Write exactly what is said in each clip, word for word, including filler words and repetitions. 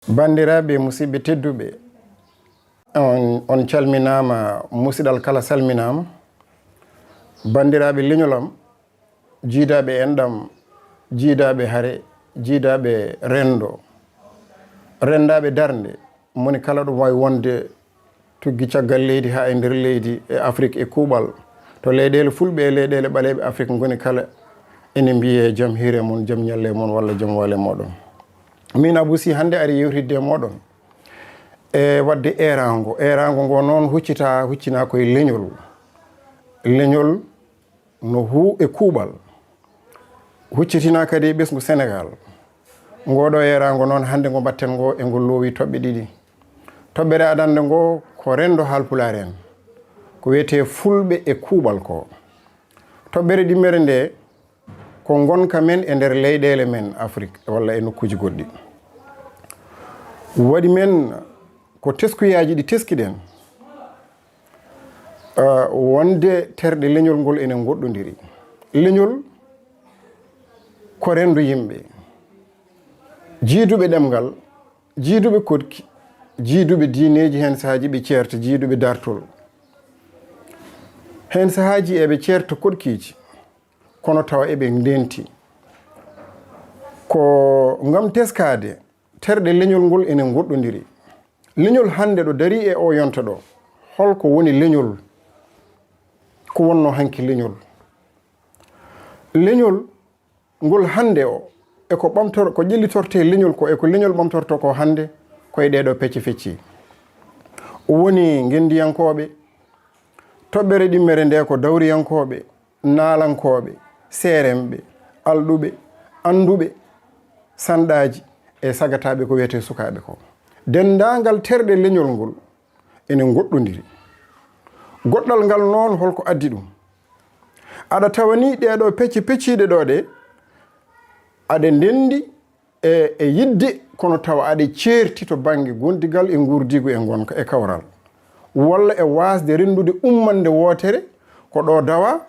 Banndiraaɓe musidɓe tedduɓe, on, on calminaama, musidal kala salminaama. Banndiraaɓe leñol am, jiidaaɓe enɗam, jiidaaɓe hare, jiidaaɓe renndo, renndaaɓe darnde, moni kala ɗum waawi wonde tuggi caggal leydi haa e nder leydi e Afrik e kuuɓal, to leyɗeele fulɓe e leyɗeele ɓaleeɓe Afrik ngoni kala, ene mbiyee jam hiire mon, jam ñalle mon walla jam waale mooɗon. Min Abou Sy hannde ari yewtidde e mooɗon e waɗde eeraango. Eeraango ngo noon huccita, huccina koye leñol. Leñol no huu e kuuɓal. Huccitina kadi e ɓesngu Senegaal. Ngoo ɗoo eeraango noon hannde ngo mbaɗten ngo e ngol loowi toɓɓe ɗiɗi. Toɓɓere adannde ngo ko renndo Haalpulaar en. Ko wiyetee fulɓe e kuuɓal ko. Toɓɓere ɗimmere nde ko ngonka men e nder leyɗeele men Afrik walla e nokkuuji goɗɗi. Waɗi men ko teskuyaaji ɗi teskiɗen, ah, wonde terɗe leñol ngol ene ngoɗɗondiri. Leñol ko renndo yimɓe, jiiduɓe ɗemngal, jiiduɓe koɗki, jiiduɓe diineeji, heen sahaaji ɓe ceerta, jiiduɓe dartol. Heen sahaaji eɓe ceerta koɗkiiji, kono tawa eɓe ndenti. Ko ngam teskaade, terɗe leñol ngol ene ngoɗɗondiri. Leñol hannde ɗo darii e oo yonta ɗo, holko woni leñol? Ko wonnoo hanki leñol? Leñol ngol hannde o, e ko ɓamtor-, ko ƴellitortee leñol ko, e ko leñol ɓamtortoo ko hannde, ko e ɗee ɗoo pecce fecce. Woni ngenndiyankooɓe, toɓɓere ɗimmere nde ko dawriyankooɓe, naalankooɓe, seeremɓe, alɗuɓe, annduɓe, sanɗaaji e sagataaɓe ko wiyetee sukaaɓe ko. Denndaangal terɗe leñol ngol ene ngoɗɗondiri. Goɗɗal ngal noon, holko addi ɗum? Aɗa tawa ni ɗee ɗoo pecce pecciiɗe ɗoo ɗe, aɗe ndenndi e, e yiɗde, kono tawa aɗe ceerti to bannge gondigal e nguurdiigu e ngonka e kawral, walla e waasde renndude ummande wootere, ko ɗo dawa,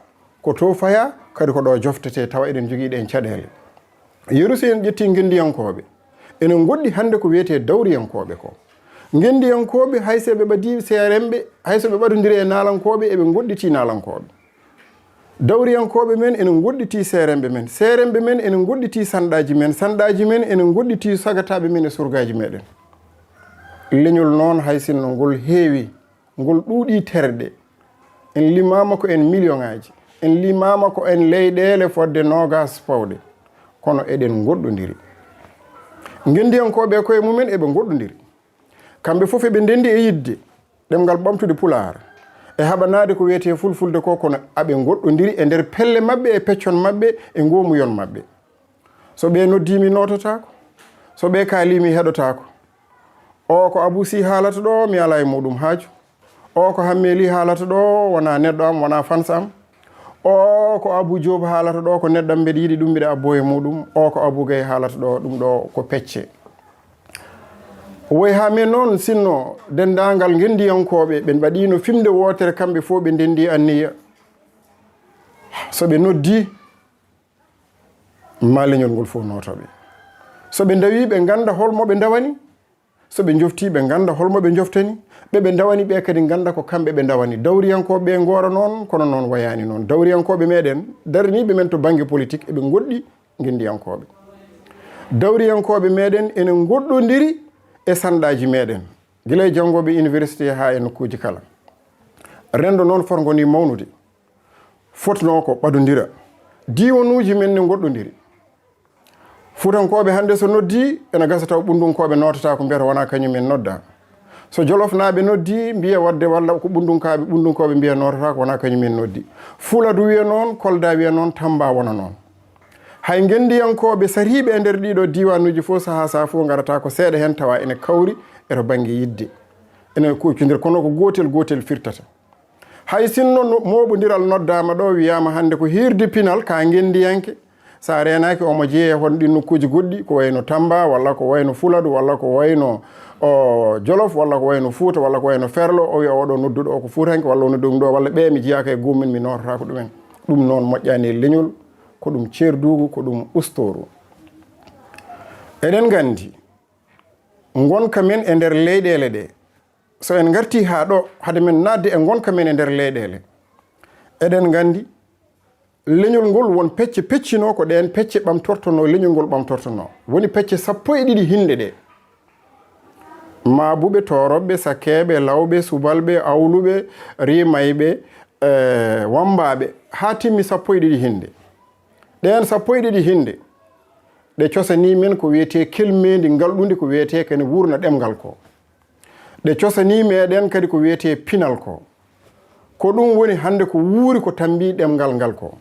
ko to faya, kadi ko ɗo joftetee, tawa eɗen njogii ɗeen caɗeele. Yeru, so en ƴettii ngenndiyankooɓe, ene ngoɗɗi hannde ko wiyetee dawriyankooɓe ko. Ngenndiyankooɓe, hay so ɓe ɓadii seeremɓe, hay so ɓe ɓadondiri e naalankooɓe, eɓe ngoɗɗitii naalankooɓe. Dawriyankooɓe men ene ngoɗɗitii seeremɓe men. Seeremɓe men ene ngoɗɗitii sanɗaaji men. Sanɗaaji men ene ngoɗɗitii sagataaɓe men e surgaaji meɗen. Leñol noon, hay sinno ngol heewi, ngol ɗuuɗii terɗe, en limaama ko en miliyoŋaaji, en limaama ko en leyɗeele fodde noogaas pawɗe, kono eɗen ngoɗɗondiri. Ngenndiyankooɓe e koye mumen eɓe ngoɗɗondiri. Kamɓe fof eɓe ndenndi e yiɗde ɗemngal ɓamtude Pulaar, e haɓanaade ko wiyetee Fulfulde ko, kono aɓe ngoɗɗondiri e nder pelle maɓɓe, e peccon maɓɓe, e ngoomuyon maɓɓe. So ɓe noddii, mi noototaako. So ɓe kaalii, mi heɗotaako. O ko Abou Sy haalata ɗo, mi alaa e muɗum haaju. O ko Hammeli haalata ɗo, wonaa neɗɗo am, wonaa fans am. O ko Abou Diop haalata ɗo, ko neɗɗo am, mbeɗa yiɗi ɗum, mbiɗa abboo e muɗum. O ko Abou Gaye haalata ɗo, ɗum ɗo ko pecce. Woy haa men noon, sinno denndaangal ngenndiyankooɓe ɓe mbaɗiino fimde wootere, kamɓe fof ɓe ndenndi anniya. So ɓe noddii, ma leñol ngol fof nooto ɓe. So ɓe ndawii, ɓe ngannda hol mo ɓe ndawani. So ɓe njoftii, ɓe ngannda hol mo ɓe njoftani. Ɓe ɓe ndawani ɓe kadi ngannda ko kamɓe ɓe ndawani. Dawriyankooɓe ɓe ngoora noon, kono noon wayaani noon. Dawriyankooɓe meɗen, daraniiɓe men to bannge politik, eɓe ngoɗɗi ngenndiyankooɓe. Dawriyankooɓe meɗen ene ngoɗɗondiri e sanɗaaji meɗen, gila e janngooɓe université haa e nokkuuji kala. Renndo noon, forngo ni mawnude, fotnoo ko ɓadondira. Diiwanuuji men ne ngoɗɗondiri. Fuutankooɓe hannde so noddii, ena gasa taw Ɓunndunkooɓe nootataa ko mbiyata wonaa kañum en noddaa. So Jolofnaaɓe noddii, mbiya waɗde walla ko Ɓunndunkaaɓe, Ɓunndunkooɓe mbiya nootataa ko wonaa kañum en noddi. Fuladu wiya noon, Kolda wiya noon, Tamba wona noon. Hay ngenndiyankooɓe sariiɓe e nder ɗiiɗoo diiwaanuuji fof, sahaa sahaa fof ngarata ko seeɗa heen tawa ene kawri e to bannge yiɗde. Ene kuucondira, kono ko gootel gootel firtata. Hay sinno no-, mooɓondiral noddaama ɗo, wiyaama hannde ko hiirde pinal ka ngenndiyanke, so a reenaaki, omo jeyaa e hono ɗin nokkuuji goɗɗi, ko wayno Tamba, walla ko wayno Fuladu, walla ko wayno, o, Jolof, walla ko wayno Fuuta, walla ko wayno Ferlo, o wiya oɗo nodduɗo o ko Fuutanke, walla o nodduɗo ɗum ɗo, walla ɓe mi jeyaaka e goomu men, mi noototaako ɗumen. Ɗum noon moƴƴaani e leñol, ko ɗum ceerduugu, ko ɗum ustooru. Eɗen nganndi, ngonka men e nder leyɗeele ɗe. So en ngartii haa ɗo, hade men naatde e ngonka men e nder leyɗeele, eɗen nganndi leñol ngol won pecce peccinoo, ko ɗeen pecce ɓamtortonoo leñol ngol ɓamtortonoo. Woni pecce sappo e ɗiɗi hinnde ɗe. Maabuɓe, Tooroɓɓe, Sakkeeɓe, Lawɓe, Subalɓe, Awluɓe, Rimayɓe, eh, Wammbaaɓe, haa timmi sappo e ɗiɗi hinnde. Ɗeen sappo e ɗiɗi hinnde, ɗe cosanii men ko wiyetee kelmeendi ngalɗundi, ko wiyetee kene wuurna ɗemngal ko. Ɗe cosanii meɗen kadi ko wiyetee pinal ko. Ko ɗum woni hannde ko wuuri ko tammbii ɗemngal ngal ko.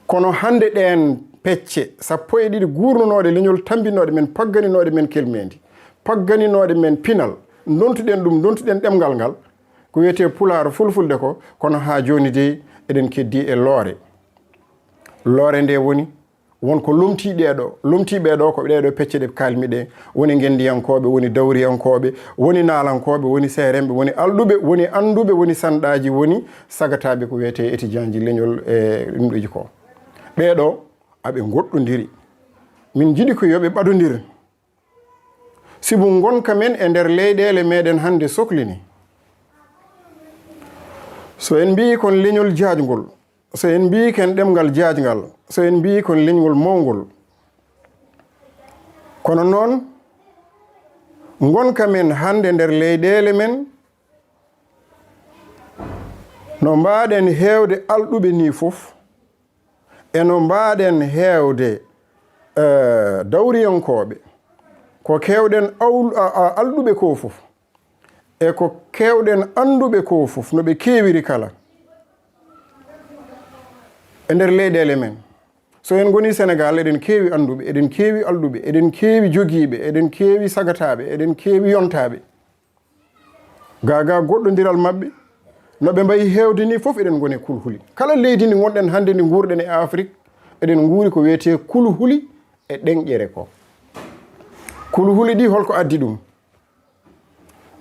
Kono hannde ɗeen pecce sappo e ɗiɗi guurnunooɗe leñol, tammbinnooɗe men, pagganinooɗe men kelmeendi, pagganinooɗe men pinal, ndontuɗen ɗum, ndontuɗen ɗemngal ngal, ko wiyetee Pulaar, Fulfulde ko, kono haa jooni dey eɗen keddii e loore. Loore nde woni, won ko lomtii ɗee ɗo, lomtii ɓee ɗo ko ɗee ɗo pecce ɗe kaalmi ɗe, woni ngenndiyankooɓe, woni dawriyankooɓe, woni naalankooɓe, woni seeremɓe, woni alɗuɓe, woni annduɓe, woni sanɗaaji, woni sagataaɓe ko wiyetee étudiantji leñol e ɗumɗoji ko. Ɓee ɗo, aɓe ngoɗɗondiri. Min njiɗi ko yo ɓe ɓadondir. Sibu ngonka men e nder leyɗeele meɗen hannde soklini. So en mbiyi kon leñol jaajngol, so en mbiyi ken ɗemngal jaajngal, so en mbiyi kon leñol mawngol. Kono noon, ngonka men hannde nder leyɗeele men, no mbaaɗen heewde alɗuɓe nii fof, e no mbaaɗen heewde, eh, dawriyankooɓe, ko keewɗen awl-, a, a, alɗuɓe ko fof, e ko keewɗen annduɓe ko fof, no ɓe keewiri kala e nder leyɗeele men. So en ngonii Senegaal, eɗen keewi annduɓe, eɗen keewi alɗuɓe, eɗen keewi jogiiɓe, eɗen keewi sagataaɓe, eɗen keewi yontaaɓe. Gaa gaa goɗɗondiral maɓɓe, no ɓe mbayi heewde nii fof, eɗen ngoni kulhuli. Kala leydi ndi ngonɗen hannde, ndi nguurɗen e Afrik, eɗen nguuri ko wiyetee kulhuli e ɗeŋƴere ko. Kulhuli ɗi, holko addi ɗum?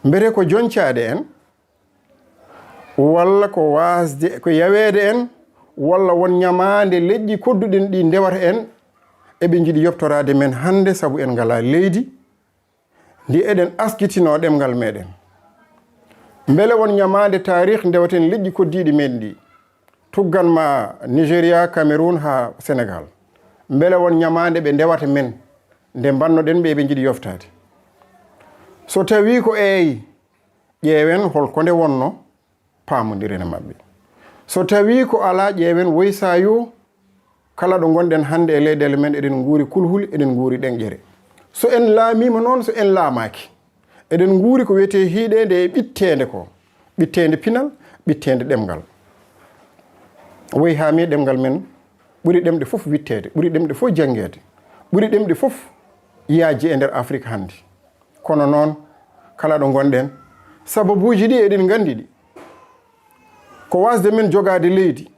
Mbete ko joñcaade en, walla ko waasde, ko yaweede en, walla won ñamaande leƴƴi kodduɗen ɗi ndewata en, eɓe njiɗi yoɓtoraade men hannde sabu en ngalaa leydi, ndi eɗen askitinoo ɗemngal meɗen. Mbele won ñamaande taarih ndewaten leƴƴi koddiiɗi men ɗi, tuggan ma Nigeria, Cameroun haa Senegal? Mbele won ñamaande ɓe ndewata men nde mbannoɗen ɓe, eɓe njiɗi yoftaade? So tawii ko eey, ƴeewen hol ko nde wonno, paamondiren e maɓɓe. So tawii ko alaa, ƴeewen woy saayoo, kala ɗo ngonɗen hannde e leyɗeele men, eɗen nguuri kulhuli, eɗen nguuri ɗeŋƴere. So en laamiima noon, so en laamaaki, eɗen nguuri ko wiyetee hiiɗeende e ɓitteende ko, ɓitteende pinal, ɓitteende ɗemngal. Woy haa mi ɗemngal men ɓuri ɗemɗe fof witteede, ɓuri ɗemɗe fof janngeede, ɓuri ɗemɗe fof yaajde e nder Afrik hannde. Kono noon, kala ɗo ngonɗen, sababuuji ɗi eɗen nganndi ɗi. Ko waasde men jogaade leydi.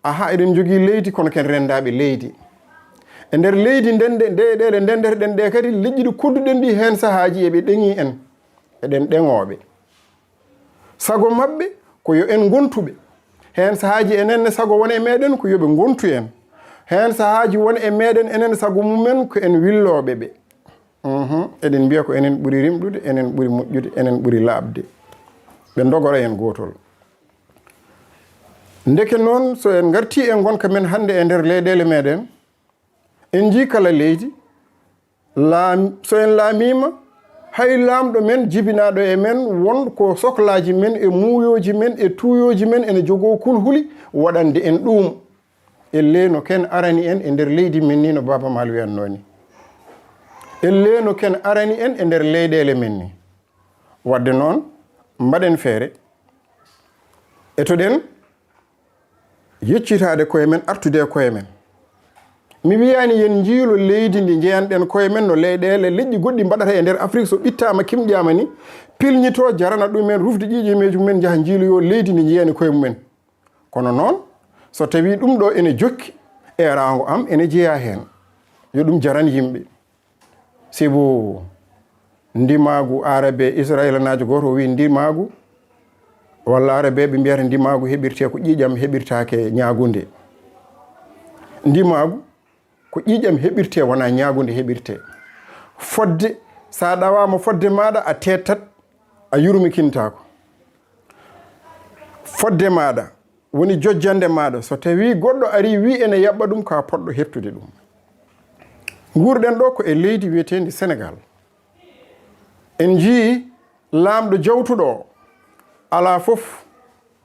Aha, eɗen njogii leydi, kono ken renndaaɓe leydi. E nder leydi nden, nde, nde, ɗe, ɗe ndenndeteɗen ɗe kadi, leƴƴi ɗi kodduɗen ɗi, heen sahaaji eɓe ɗeŋii en. Eɗen ɗeŋoo ɓe. Sago maɓɓe ko yo en ngontu ɓe. Heen sahaaji enen ne, sago won e meɗen ko yo ɓe ngontu en. Heen sahaaji won e meɗen enen, sago mumen ko en willooɓe ɓe. Mhm. Eɗen mbiya ko enen ɓuri rimɗude, enen ɓuri moƴƴude, enen ɓuri laaɓde. Ɓe ndogora en gootol. Ndeke noon, so en ngartii e ngonka men hannde e nder leyɗeele meɗen, en njii kala leydi, laam-, so en laamiima, hay laamɗo men jibinaaɗo e men won ko soklaaji men e muuyooji men e tuuyooji men ene jogoo kulhuli waɗande en ɗuum. Ellee no ken arani en e nder leydi men ni, no Baaba Maal wiyatnoo ni. Ellee no ken arani en e nder leyɗeele men ni. Waɗde noon, mbaɗen feere, etoɗen yeccitaade koye men, artude e koye men. Mi wiyaani yen njiilo leydi ndi njeyanɗen koye men no leyɗeele leƴƴi goɗɗi mbaɗata e nder Afrik, so ɓittaama, kimƴaama ni, pilñitoo, jarana ɗumen, rufde ƴiiƴe mum en, njaha njiiloyoo leydi ndi njeyani koye mumen. Kono noon, so tawii ɗum ɗo ene jokki, eeraango am ene jeyaa heen. Yo ɗum jaran yimɓe. Sibu ndimaagu, aarabe Israelanaajo gooto o wiyi, ndimaagu, walla aarabeeɓe mbiyata, ndimaagu heɓirtee ko ƴiiƴam, heɓirtaake ñaagunde. Ndimaagu ko ƴiiƴam heɓirtee, wonaa ñaagunde heɓirtee. Fodde So a ɗawaama fodde maaɗa, a teettat, a yurmikintaako. Fodde maaɗa woni jojjannde maaɗa. So tawii goɗɗo arii wii ene yaɓɓa ɗum, ko a potɗo heɓtude ɗum. Nguurɗen ɗo ko e leydi wiyeteendi Senegaal. En njiyii laamɗo jawtuɗo o, alaa fof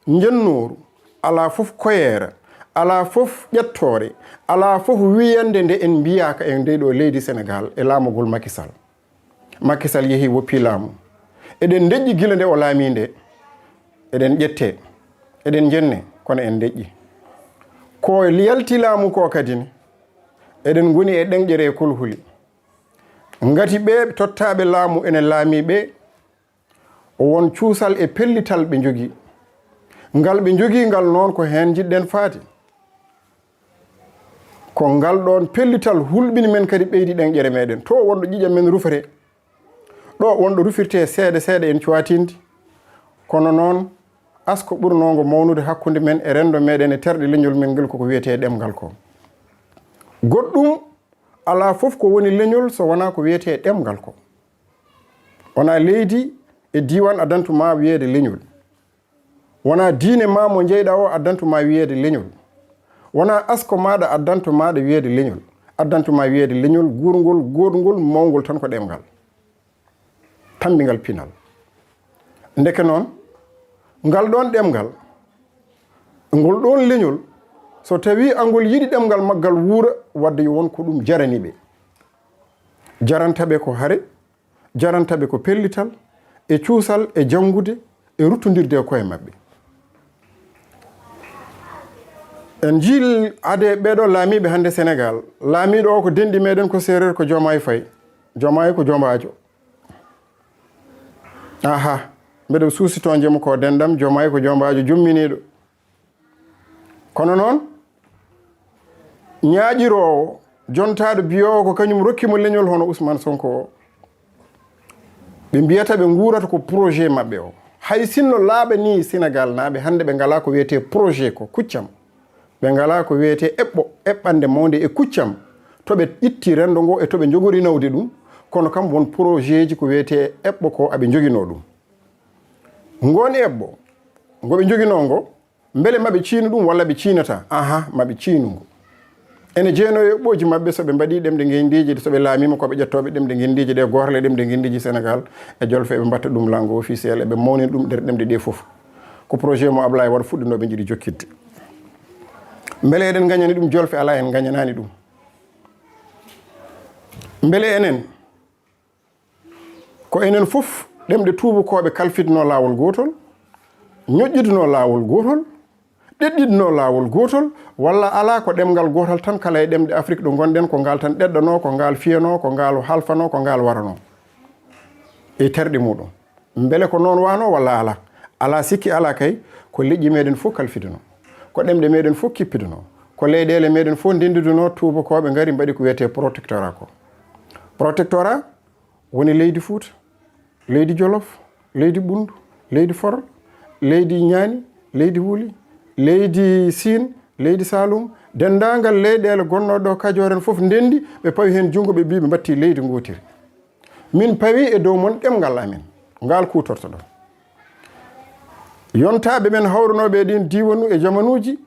njennooru, alaa fof koyeera, alaa fof ƴettoore, alaa fof wiyannde nde en mbiyaaka e ndee ɗo leydi Senegaal e laamagol Macky Sall. Macky Sall yehi woppi laamu. Eɗen ndeƴƴi gila nde o laamii nde. Eɗen ƴettee, eɗen njennee, kono en ndeƴƴi. Ko yalti laamu ko kadi ne, eɗen ngoni e ɗeŋƴere e kulhuli. Ngati ɓee tottaaɓe laamu ene laamii ɓee, o won cuusal e pellital ɓe njogii. Ngal ɓe njogii ngal noon ko heen njiɗɗen faade. Ko ngal ɗoon pellital hulɓini men kadi ɓeydi ɗeŋƴere meɗen. To wonɗo ƴiƴam men rufete. Ɗo wonɗo rufirte seeɗa seeɗa en cuwatindi. Kono noon, asko ɓurnoongo mawnude hakkunde men e renndo meɗen e terɗe leñol men ngel koko wiyetee ɗemngal ko. Goɗɗum alaa fof ko woni leñol so wonaa ko wiyetee ɗemngal ko. Wonaa leydi e diiwaan adantu ma wiyeede leñol. Wonaa diine ma mo njeyɗaa o addantu ma wiyeede leñol. Wonaa asko maaɗa addantu maaɗa wiyeede leñol. Addantu ma wiyeede leñol guurngol, gooɗngol, mawngol tan ko ɗemngal. Tammbingal pinal. Ndeke noon, ngal ɗoon ɗemngal, ngol ɗoon leñol, so tawii angol yiɗi ɗemngal maggal wuura, wadde yo won ko ɗum jarani ɓe. Jaranta ɓe ko hare, jaranta ɓe ko pellital, e cuusal, e janngude, e ruttondirde e koye maɓɓe. En njii ade ɓeeɗo laamiiɓe hannde Senegaal. Laamiiɗo o ko denɗi meɗen ko seereer, ko Diomaye Faye. Diomaye ko jombaajo. Aha, mbeɗa suusitoo njemu ko denɗam, Diomaye ko jombaajo jumminiiɗo. Kono noon, ñaaƴiroowo, jontaaɗo biyoowo ko kañum rokki mo leñol hono Ousmane Sonko o, ɓe mbiyata ɓe nguurata ko projet maɓɓe o. Hay sinno laaɓanii Senegaal naaɓe hannde ɓe ngalaa ko wiyetee projet ko kuccam, ɓe ngalaa ko wiyetee eɓɓo, eɓɓannde mawnde e kuccam, to ɓe itti renndo ngo e to ɓe njogori nawde ɗum, kono kam won projet ji ko wiyetee eɓɓo ko aɓe njoginoo ɗum. Ngoon eɓɓo ngo ɓe njoginoo ngo, mbele maɓe ciinu ɗum walla ɓe ciinataa? Aha, maɓe ciinu ngu. Ene jeenoo e eɓɓooji maɓɓe, so ɓe mbaɗii ɗemɗe ngenndiije, so ɓe laamiima ko ɓe ƴettooɓe ɗemɗe ngenndiije ɗe, gootal e ɗemɗe ngenndiije Senegaal e Jolfe, eɓe mbaɗta ɗum langue officiel, eɓe mawnina ɗum nder ɗemɗe ɗe fof. Ko projet mo Ablaye Wade fuɗɗinoo, ɓe njiɗi jokkitde. Mbele eɗen ngañani ɗum Jolfe? Alaa, en ngañanaani ɗum. Mbele enen Ko enen fof ɗemɗe tuubakooɓe kalfitinoo laawol gootol, ñoƴƴitinoo laawol gootol, ɗeɗɗitinoo laawol gootol, walla alaa ko ɗemngal gootal tan kala e ɗemɗe Afrik ɗo ngonɗen, ko ngaal tan ɗeɗɗanoo, ko ngaal fiyanoo, ko ngaal halfanoo, ko ngaal waranoo e terɗe muuɗum. Mbele ko noon waanoo walla alaa? Alaa sikki alaa kay, ko leƴƴi meɗen fof kalfidunoo, ko ɗemɗe meɗen fof kippidunoo, ko leyɗeele meɗen fof ndenndidunoo, tuubakooɓe ngari mbaɗi ko wiyetee protectorat ko. Protectorat woni leydi Fuuta, leydi Jolof, leydi Ɓunndu, leydi Forlo, leydi Ñaani, leydi Wuli, leydi Siin, leydi Saalum, denndaangal leyɗeele gonnooɗe ɗo Kajoor en fof ndenndi, ɓe pawi heen junngo, ɓe mbii ɓe mbattii leydi ngootiri. Min pawi e dow mon ɗemngal amen, ngal kuutortoɗon. Yontaaɓe men hawranooɓe e ɗiin diiwanu e jamanuuji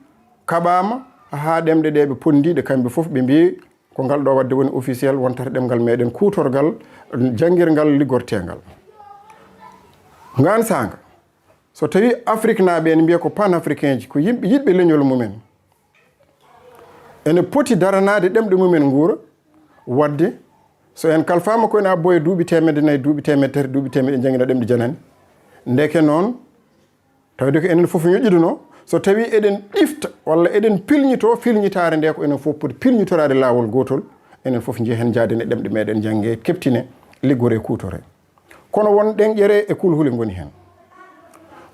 kaɓaama haa ɗemɗe ɗe ɓe ponndiiɗe kamɓe fof, ɓe mbii ko ngal ɗo waɗde woni officiel, wontata ɗemngal meɗen kuutorgal, janngirgal, liggorteengal. Ngaan saanga, so tawii Afriknaaɓe ene mbiya ko panafricain ji, ko yimɓe yiɗɓe leñol mumen, ene poti daranaade ɗemɗe mumen nguura, waɗde so en kalfaama ko ene abbo e duuɓi teemedde nayi, duuɓi teemedde tati, duuɓi teemedde, en njanngina ɗemɗe janani. Ndeke noon, tawde ko enen fof ñoƴƴidunoo, so tawii eɗen ɗifta walla eɗen pilñitoo, filñitaare nde ko enen fof poti pilñitoraade laawol gootol, enen fof njehen njaaden e ɗemɗe meɗen, njannge, keɓtine, liggore, kuutore. Kono won ɗeŋƴere e kulhuli ngoni heen.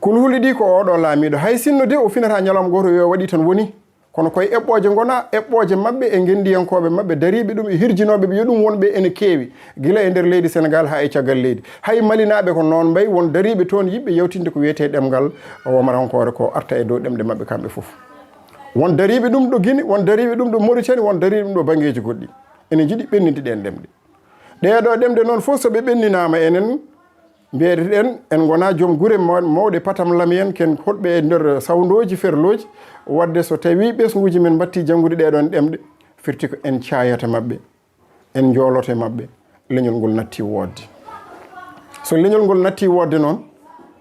Kulhuli ɗi ko oɗo laamiiɗo, hay sinno de o finata ñalawma gooto, yo waɗi tan woni, kono koye eɓɓooje ngona, eɓɓooje maɓɓe e ngenndiyankooɓe maɓɓe dariiɓe ɗum e hirjinooɓe ɓe, yo ɗum won ɓe ene keewi, gila e nder leydi Senegaal haa e caggal leydi. Hay Malinaaɓe ko noon mbayi, won dariiɓe toon yiɗɓe yawtinde ko wiyetee ɗemngal wamarankoore ko, arta e dow ɗemɗe maɓɓe kamɓe fof. Won dariiɓe ɗum ɗo Gine, won dariiɓe ɗum ɗo Mauritanie, won dariiɓe ɗum ɗo banngeeji goɗɗi. Ene njiɗi ɓennude ɗeen ɗemɗe. Ɗee ɗoo ɗemɗe noon fof, so ɓe ɓenninaama enen, mbiyeteɗen en ngonaa joom gure maw-, mawɗe patam lam en, ken hoɗɓe e nder sawndooji, ferlooji. Waɗde so tawii ɓesnguuji men mbattii janngude ɗee ɗoon ɗemɗe, firti ko en caayata maɓɓe, en njooloto e maɓɓe, leñol ngol natti woodde. So leñol ngol natti woodde noon,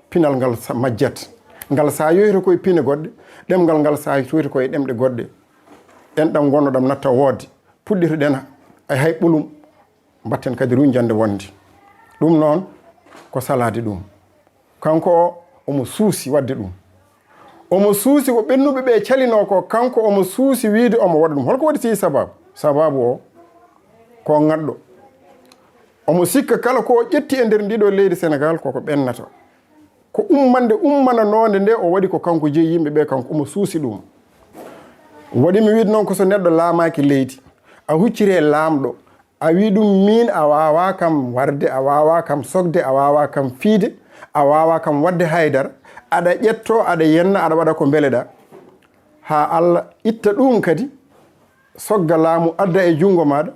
pinal ngal sa-, majjat. Ngal saayoyta ko e pine goɗɗe, ɗemngal ngal saayoyta ko e ɗemɗe goɗɗe. Enɗam ngonnoɗam natta woodde, puɗɗitoɗen e hay ɓolum, mbatten kadi runjande wonde. Ɗum noon ko salaade ɗum. Kanko o, omo suusi waɗde ɗum. Omo suusi ko ɓennuɓe ɓe calinoo ko, kanko omo suusi wiide omo waɗa ɗum. Holko waɗi si sababu? Sababu o ko ŋaɗɗo. Omo sikka kala ko o ƴetti e nder ndiɗo leydi Senegaal koko ɓennata. Ko ummande ummananoonde nde o waɗi ko kanko jeyi yimɓe ɓe, kanko omo suusi ɗum. Waɗi mi wiide noon ko so neɗɗo laamaaki leydi, a hucciri e laamɗo, a wi ɗum miin a waawaa kam warde, a waawaa kam sokde, a waawaa kam fiide, a waawaa kam waɗde haydara, aɗa ƴettoo, aɗa yenna, aɗa waɗa ko mbeleɗaa. Haa Allah itta ɗum kadi, sogga laamu adda e junngo maaɗa,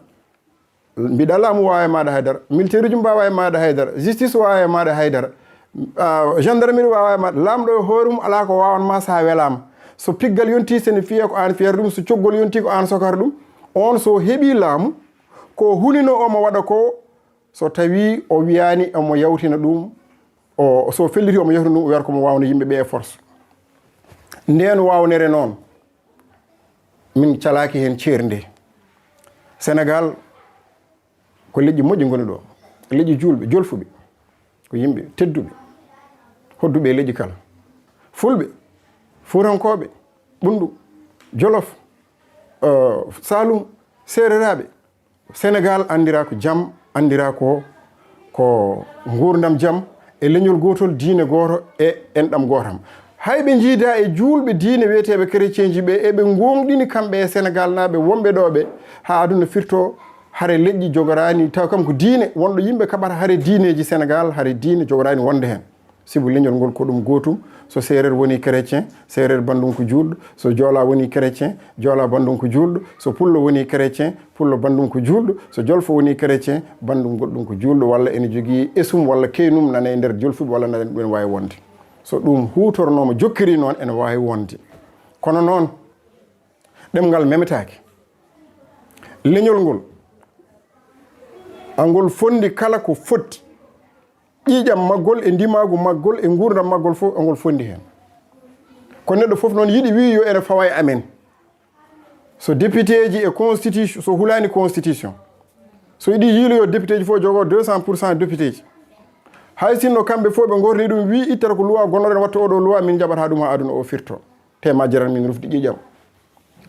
mbiɗa laamu waawa e maaɗa haydara, militaireji mbaawaa e maaɗa haydara, justice waawa e maaɗa haydara, ah, gendarmerie waawa e maaɗa, laamɗo e hoore mum alaa ko waawan ma so a welaama. So piggal yontii, so ne fiyee ko aan fiyata ɗum, so coggol yontii ko aan sokata ɗum. Oon so heɓii laamu, ko hulinoo omo waɗa ko, so tawii o wiyaani omo yawtina ɗum, o, so felliti omo yawtina ɗum, o wiyata ko mo waawna yimɓe ɓe e force. Ndeen waawnere noon, min calaaki heen ceernde. Senegaal ko leƴƴi moƴƴi ngoni ɗo, leƴƴi juulɓe, jolfuɓe, ko yimɓe tedduɓe, hodduɓe e leƴƴi kala. Fulɓe, Fuutankooɓe, Ɓunndu, Jolof, eh, Saalum, Seereraaɓe. Senegaal anndiraa ko jam, anndiraa ko, ko nguurndam jam, e leñol gootol, diine gooto e enɗam gootam. Hay ɓe njiidaa e juulɓe diine wiyeteeɓe chrétienji ɓe, eɓe ngooŋɗini kamɓe e Senegaalnaaɓe wonɓe ɗo ɓe, haa aduna firtoo, hare leƴƴi jogoraani, taw kam ko diine, wonɗo yimɓe kaɓata hare diineeji Senegaal, hare diine jogoraani wonde heen. Sibu leñol ngol ko ɗum gootum, so Seereer woni chrétien, Seereer banndum ko juulɗo, so Joolaa woni chrétien, Joolaa banndum ko juulɗo, so Pullo woni chrétien, Pullo banndum ko juulɗo, so Jolfo woni chrétien, banndum goɗɗum ko juulɗo, walla ene jogii esum walla keynum nana e nder Jolfuɓe walla nana ɗum ene waawi wonde. So ɗum huutornooma jokkiri noon ene waawi wonde. Kono noon, ɗemngal memetaake. Leñol ngol, angol fonndi kala ko fotti. Ƴiiƴam maggol e ndimaagu maggol e nguurndam maggol fof, angol fonndi heen. Ko neɗɗo fof noon yiɗi wii yo ene fawa e amen. So député ji e constitution, so hulaani constitution. So yiɗi yiiloyo député ji fof jogoo deux cents pour cent député ji. Hay sinno kamɓe fof ɓe ngorni ɗum wii ittata ko loi gonnoɗen watta oɗo loi min njaɓata ɗum haa aduna o firto. Te ma jaran min rufde ƴiiƴam.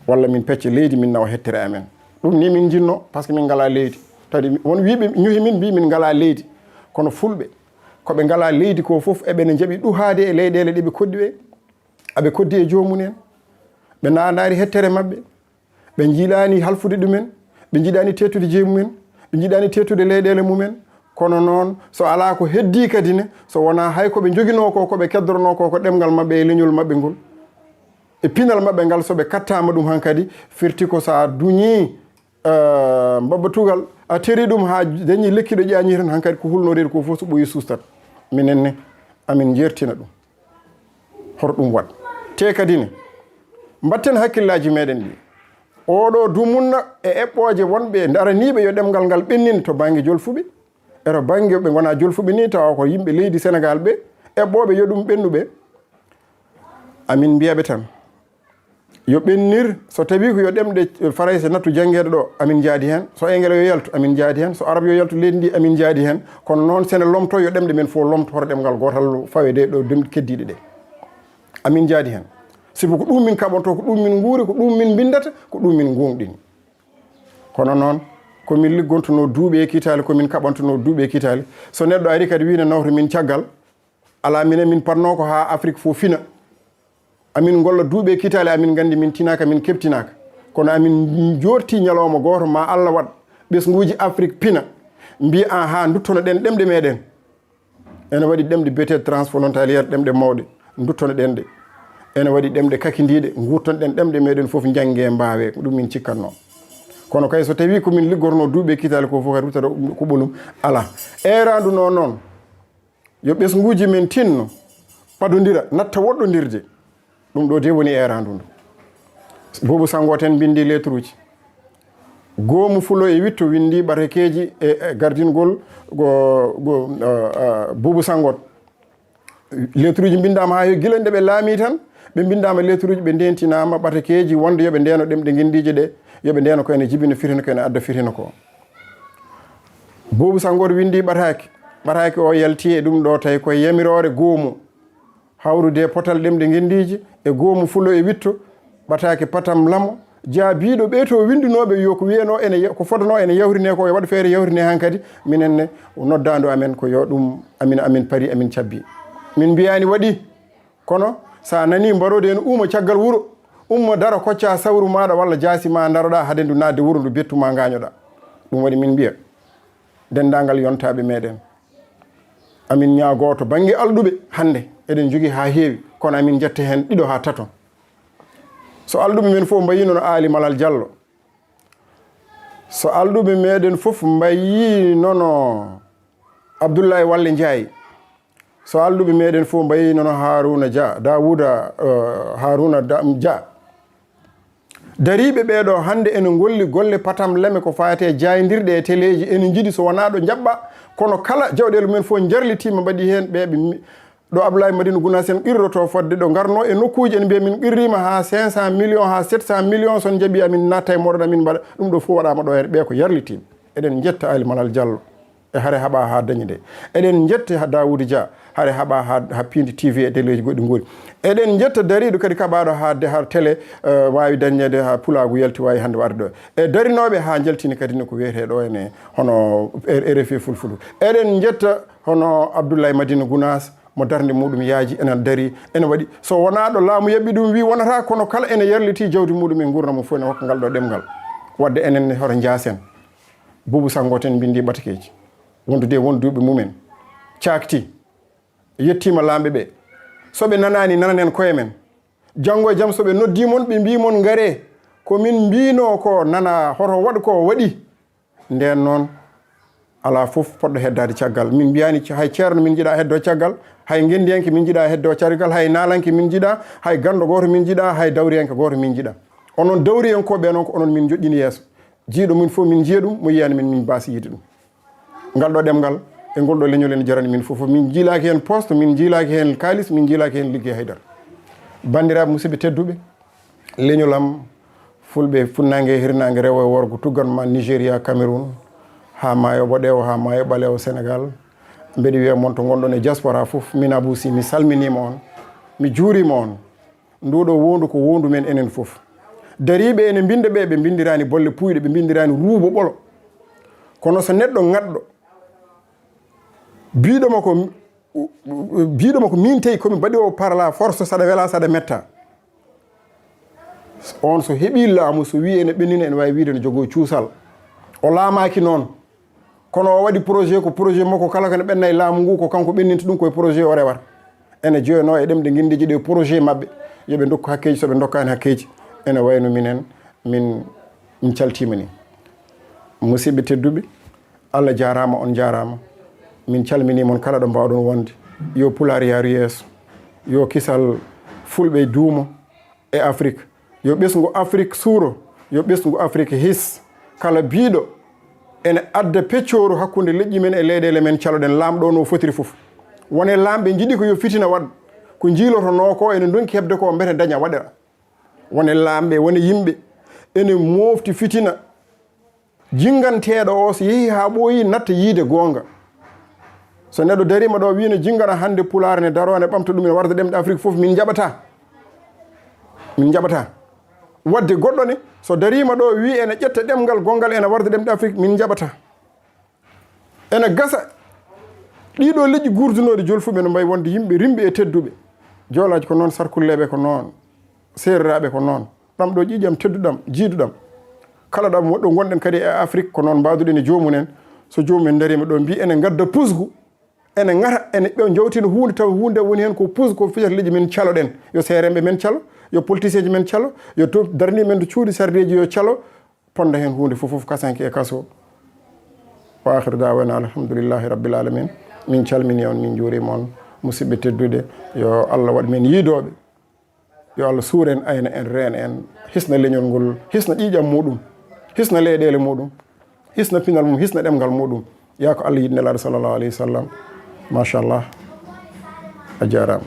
Walla min pecca leydi, min nawa hettere amen. Ɗum ni min jinno, parce que min ngalaa leydi. Tawde won wiiɓe ñuhi min, mbii min ngalaa leydi. Kono fulɓe, ko ɓe ngalaa leydi ko fof, eɓe ne njaɓi ɗuhaade e leyɗeele ɗe ɓe koɗdi ɓe. Aɓe koɗdi e joomum en. Ɓe naandaari hettere maɓɓe. Ɓe njiɗaani halfude ɗumen. Ɓe njiɗaani teettude jeyi mumen. Ɓe njiɗaani teettude leyɗeele mumen. Kono noon, so alaa ko heddii kadi ne, so wonaa hay ko ɓe njoginoo ko, ko ɓe keddornoo ko, ko ɗemngal maɓɓe e leñol maɓɓe ngol. E pinal maɓɓe ngal, so ɓe kattaama ɗum hankadi, firti ko so a duñii, eh, mbabba tugal, a teri ɗum haa dañi lekki ɗo ƴaañi tan, hankadi ko hulnoreede ko fof so ɓooyi sustat. Minen ne, amin njeertina ɗum. Hoto ɗum waɗ. Te kadi ne, mbatten hakkillaaji meɗen ɗi. Oɗo dumunna e eɓɓooje wonɓe daraniiɓe yo ɗemngal ngal ɓennin to bannge jolfuɓe, e to bannge ɓe ngonaa jolfuɓe ni, tawa ko yimɓe leydi Senegaal ɓe, eɓɓooɓe yo ɗum ɓennu ɓe. Amin mbiyaɓe tan, yo ɓennir, so tawi ko yo ɗemɗe Farayse nattu janngeede ɗo, amin njaadi heen, so Engele yo yaltu, amin njaadi heen, so Arab yo yaltu leydi ndi, amin njaadi heen, kono noon sene lomto, yo ɗemɗe men fof lomto, hoto ɗemngal gootal fawede ɗo dem-, keddiiɗe ɗe. Amin njaadi heen. Sibu ko ɗum min kaɓonto, ko ɗum min nguuri, ko ɗum min mbinndata, ko ɗum min ngooŋɗini. Kono noon, ko min liggontunoo duuɓi e kitaali, ko min kaɓantunoo duuɓi e kitaali. So neɗɗo ari kadi wii ne nawta min caggal, alaa minen min patnoo ko haa Afrik fof fina. Amin ngolla duuɓi e kitaali, amin nganndi min tinaaka, min keɓtinaaka. Kono amin njoorti ñalawma gooto, ma Allah waɗ ɓesnguuji Afrik pina, mbiya, "Ahaa, nduttono ɗen ɗemɗe meɗen." Ene waɗi ɗemɗe biyeteeɗe transfrontalière, ɗemɗe mawɗe, nduttono ɗen ɗe. Ene waɗi ɗemɗe kakindiiɗe, ngurton ɗen ɗemɗe meɗen fof, njannge mbaawe, ko ɗum min cikkatnoo. Kono kay so tawii ko min liggornoo duuɓi e kiitaale ko fof kadi ruttata ko ɓolum alaa. Eeraandu noon noon, yo ɓesnguuji men tinno, padondira, natta woɗɗondirde. Ɗum ɗo de woni eeraandu ndu. Buubu Sanngo ten mbinndi letruuji. Goomu Fulo e Witto winndi ɓatakeeji e, e gardingol go, go, uh, uh, Buubu Sanngo. Letruuji mbinndaama haa heewi gila nde ɓe laamii tan, ɓe mbinndaama letruuji, ɓe ndeentinaama ɓatakeeji wonde yo ɓe ndeeno ɗemɗe ngenndiije ɗe, yo ɓe ndeeno ko ene jibina fitina, ko ene adda fitina ko. Buubu Sanngo winndi ɓataake, ɓataake o yalti e ɗum ɗo tawi koye yamiroore goomu. Hawrude e potal ɗemɗe ngenndiije e goomu Fulo e Witto, ɓataake Patam Lamo, jaabiiɗo ɓee to winndunooɓe yo ko wiyanoo ene ya-, ko fodanoo ene yawrinee ko, yo waɗ feere yawrinee hankadi, minen ne noddaandu amen ko yo ɗum amin, amin pari, amin cabbi. Min mbiyaani waɗi, kono so a nanii mbaroodi ene uuma caggal wuro, umma daro koccaa sawru maaɗa walla jaasi ma ndaroɗaa hade ndu naatde wuro ndu bettu ma ngaañoɗaa. Ɗum waɗi min mbiya denndaangal yontaaɓe meɗen. Amin ñaagoo to bannge alɗuɓe hannde, eɗen njogii haa heewi, kono amin njetta heen ɗiɗo haa tato. So alɗuɓe men fof mbayii no Aali Malal Jallo, so alɗuɓe meɗen fof mbayii no Abdoulaye Walle Ndiaye, so alɗuɓe meɗen fof mbayii no Harouna Dia, Daouda, eh, Harouna Da-, Dia. Dariiɓe ɓee ɗo hannde ene ngolli golle patam leme ko faati e jaayndirɗe e teleeji, ene njiɗi so wonaa ɗo njaɓɓa, kono kala jawɗeele mumen fof njarlitiima mbaɗi heen ɓe, ɓe mi-, ɗo Abdoulaye Madina Gounass en qirroto fodde ɗo ngarnoo e nokkuuji en mbiya min qirriima haa cinq cent millions haa sept cent millions, so on njaɓi amin natta e mooɗon amin mbaɗa, ɗum ɗo fof waɗaama ɗo e ɓe ko yarlitiiɓe. Eɗen njetta Aali Malal Jallo. E hare haɓa haa dañi nde. Eɗen njetta ha Daawuda Dia, hare haɓa haa, haa piindi T V e teleeji goɗɗi ngoori. Eɗen njetta dariiɗo kadi kaɓaaɗo haa de, haa télé, eh, waawi dañeede haa pulaagu yalti waawi hannde waɗde ɗo. E darinooɓe haa njaltini kadi ne ko wiyetee ɗo ene hono R F I Fulfulde. Eɗen njetta hono Abdoulaye Madina Gounass mo darnde muɗum yaaji ene darii, ene waɗi. So wonaa ɗo laamu yaɓɓi ɗum wii wonata, kono kala ene yarlitii jawdi muɗum e nguurndam mum fof ene hokka ngal ɗo ɗemngal. Waɗde enen ne hoto njaasen. Buubu Sanngo ten mbinndi ɓatakeeji. Wondude e wonduɓe mumen. Caakti. Yettiima laamɓe ɓe. So ɓe nanaani, nananen koye men. Janngo e jam so ɓe noddii mon, ɓe mbii mon ngaree. Ko min mbiinoo ko nana hoto waɗ ko waɗi. Ndeen noon, alaa fof poɗɗo heddaade caggal. Min mbiyaani ce-, hay ceerno min njiɗaa heddoo caggal, hay ngenndiyanke min njiɗaa heddoo caggal, hay naalanke min njiɗaa, hay ganndo gooto min njiɗaa, hay dawriyanke gooto min njiɗaa. Onon dawriyankooɓe noon ko onon min njoƴƴini yeeso. Jiyɗo min fof min njiya ɗum, mo yiyaani min, min mbaasi yiide ɗum. Ngal ɗo ɗemngal e ngol ɗo leñol ene jarani min fof. Min njiilaaki heen poste, min njiilaaki heen kaalis, min njiilaaki heen liggey haydara. Banndiraaɓe musidɓe tedduɓe, leñol am, fulɓe, funnaange, hirnaange, rewo e worgo, tuggan ma Nigeria, Cameroun, haa maayo boɗeewo, haa maayo ɓaleewo, Sénégal. Mbeɗa wiya mon to ngonɗon e diaspora fof, min Abou Sy, mi salminiima on, mi juuriima on. Ndu ɗo wondu ko wondu men enen fof. Dariiɓe ene mbinnda ɓe, ɓe mbinndiraani bolle puuyɗe, ɓe mbinndiraani ruubo ɓolo. Kono so neɗɗo ŋaɗɗo, biiɗo ma ko, biiɗo ma ko min tawi komi mbaɗi o par la force, saɗa wela, saɗa metta. On so heɓii laamu, so wii ene ɓennina, ene waawi wiide ne jogoo cuusal. O laamaaki noon. Kono o waɗi projet, ko projet makko, kala ko ne ɓenna e laamu ngu, ko kanko ɓenninta ɗum, koye projet o rewata. Ene jeyanoo e ɗemɗe ngenndiije ɗe, projet maɓɓe. Yo ɓe ndokku hakkeeji, so ɓe ndokkaani hakkeeji, ene wayno minen, min, min caltiima ni. Musidɓe tedduɓe, Allah jaaraama, on njaaraama. Min calminii mon kala ɗo mbaawɗon wonde. Yo Pulaar yaaru yeeso. Yo kisal Fulɓe duumo e Afrik. Yo ɓesngu Afrik suuro, yo ɓesngu Afrik his. Kala biiɗo ene adda peccooru hakkunde leƴƴi men e leyɗeele men, caloɗen Laamɗo no fotiri fof. Won e laamɓe njiɗi ko yo fitina waɗ, ko njiilotonoo ko ene ndonki heɓde ko mbete daña waɗira. Won e laamɓe, won e yimɓe ene moofti fitina. Jinnganteeɗo o, so yehii haa ɓooyii, natta yiide goonga. So neɗɗo dariima ɗo, wii no jinngana hannde Pulaar ne daroo, ne ɓamta ɗum, ene warda ɗemɗe Afrik fof, min njaɓataa. Min njaɓataa. Waɗde goɗɗo ne, so dariima ɗo, wii ene ƴetta ɗemngal gonngal, ene warda ɗemɗe Afrik, min njaɓataa. Ene gasa ɗiɗo leƴƴi guurdunooɗi jolfuɓe no mbayi wonde yimɓe rimɓe e tedduɓe. Joolaaji ko noon, Sarkulleeɓe ko noon, Seereraaɓe ko noon. Ɗam ɗo ƴiiƴam tedduɗam, jiiduɗam. Kala ɗam woɗɗo ngonɗen kadi e Afrik, ko noon mbaaduɗen e joomumen. So joomumen dariima ɗo, mbii ene ngadda pusgu, ene ngata, ene ɓe jowtina huunde, tawa huunde woni heen ko pusgu, ko fijata leƴƴi men, caloɗen. Yo seeremɓe men calo, yo politicienji men calo, yo to darniiɓe men to cuuɗi sardeeji yo calo. ponda heen huunde fof fof kasanke e kaso. Wa akhiru da'wana alhamdulillahi rabbil alamin. Min calmini on, min njuurima on, musidɓe teddude. Yo Allah waɗ men yiidooɓe. Yo Allah suur en, ayna en, reena en, hisna leñol ngol, hisna ƴiiƴam muɗum, hisna leyɗeele muɗum, hisna pinal mum, hisna ɗemngal muɗum. Yaa ko Allah yiɗi, Nelaaɗo sallallahu alayhi wa sallam. Machallah. A jaaraama.